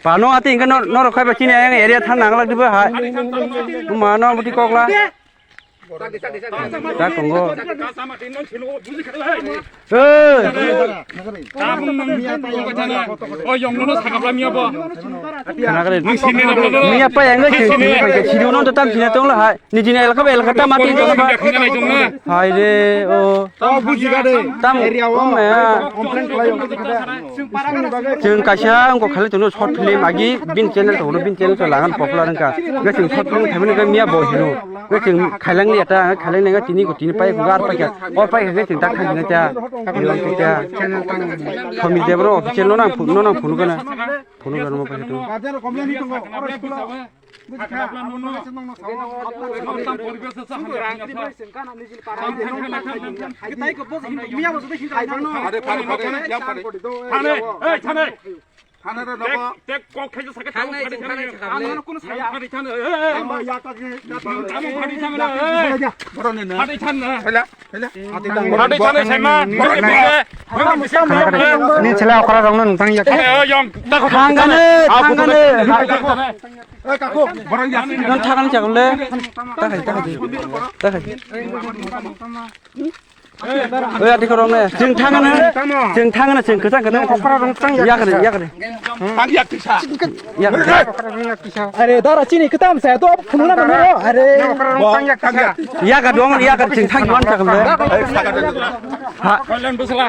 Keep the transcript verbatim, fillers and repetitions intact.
Pano ati hingke nor-, norok khai ba chini ayang area thang nang lak dibo hai. Mano buti kokla. Tak tongo. Hey. Khana kare. Miya pa yang sini, sini no tam sini tong la hai. Nijini elaka ba elaka ta mati tong ba. Hai re o. Tam area o. Complaint khlai o. Chwng kaisa wngkha khali tongno short film agi bin channel tongno bin channel to lagan popular wngkha. Ga chwng short film khaimani ga miya bo hino. Ga chwng khailang liya ta khailang liya tini ko tini pai gar pai ka. O pai ka chwng tak khajina ta. Somi Debro official no nang phun no nang phun gana. Phun gana mo pai to. Thane, ei, thane. Thane re nogo. Tek, tek kok khaisa sakhe thangnai, thangmani kuno saya. Thane, thane, ei, ei. Tamo ya ta ke, ya ta. Tamo phadi thangna, ei. Boroni na. Phadi thangna. Hela, hela. Phadi thangna, saima. Ni chela okra rong nang tang ya. Ei, ei, yong. Thangane, thangane. Ei, kako. Boroni ya. Nang thangane chakle. Takai, takai. Takai. Oi, ati korong ne. Chwng thangana. Chwng thangana, chwng kwchang kwchang. Okra rong tang ya. Yakre, yakre. Tang ya kisa. Yakre. Okra rong ya kisa. Are, dara chini kwtam sa to phunula mano. Are. Okra rong tang ya kisa. Yakar dong, yakar chwng thang yuan chakam le. Ha. Kalian busla.